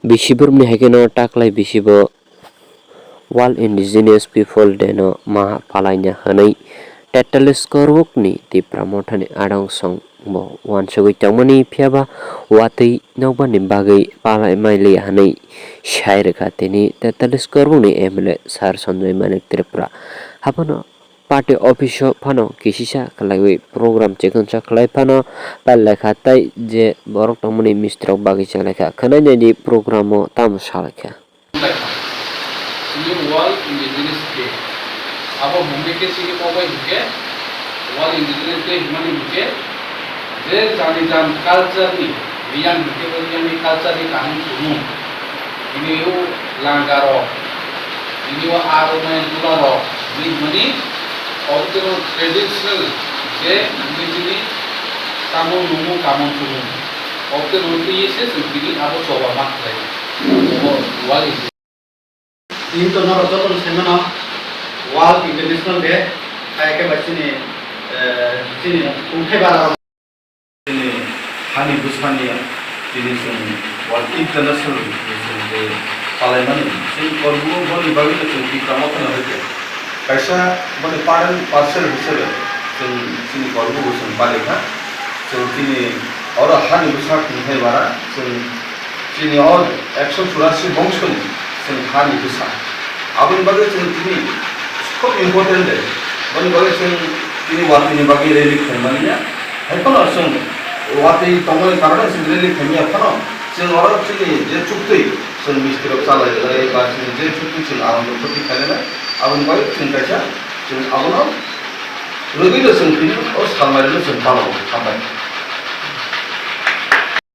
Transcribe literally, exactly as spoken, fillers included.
Bisi borokni hai kheno taklai bisi bo World Indigenous People Day no ma palaina hwnwi Tetalis Korbukni Tipra Mothani adong song bo uansugwi tongmani, phiya ba watwi nokbarni bagwi palai mai liya hwnwi sai rwkha tini Tetalis Korbukni M L A Sir Sanjoy Manik Tripura. Haphano party office o phano kisisa khlaiwi program chikon sa khlai phano pal lekha tai je borok tongmani mistrok bagwi cheng lekha khwnai nai di program o tamo sa lekha. Chini World Indigenous Day. Abo mungwi khe chini kobai hinkhe World Indigenous Day hwnmani hinkhe je jani jan culture ni, riyang hinkhe bo riyang ni culture ni kaham sumung. Bini o langa rok, bini o arumai dula rok, bini hwnmani original traditional je bini chini samung nungmung kamon sumung. Obte rwngtwi se chwng tini abo choba ma khlai. Obo wali. Tini to norok jotono sai mano World International Day, hai khe bai chini, eh, chini tongthai bara rok. Chini hani bwsani tini chwng World International Day chwng tei palaimani chwng kormo boni bagwi chwng tikna ma phano hai khe. Kaisa boni part and parcel hisabe chwng chini kormo bo chwng pali kha. Chwng chini oro hani bwsa khungthai bara chwng chini o ekso churasi bongsoni chwng hani bwsa. Aboni bagwi chwng tini khub important de. Boni bagwi chwng tini watwi ni bagwi rally khlaimani ya. Hai phano chwng watwi tongmani karone chwng rally khlaimya phano chwng oro chini je chuktwi chwng misti rok chalai rwlai ba chini je chuktwi chwng aron rok khoti khlainai aboni bagwi chwng kaisa chwng abono rwgwino chwng tini o salmairokno chwng palo hambai.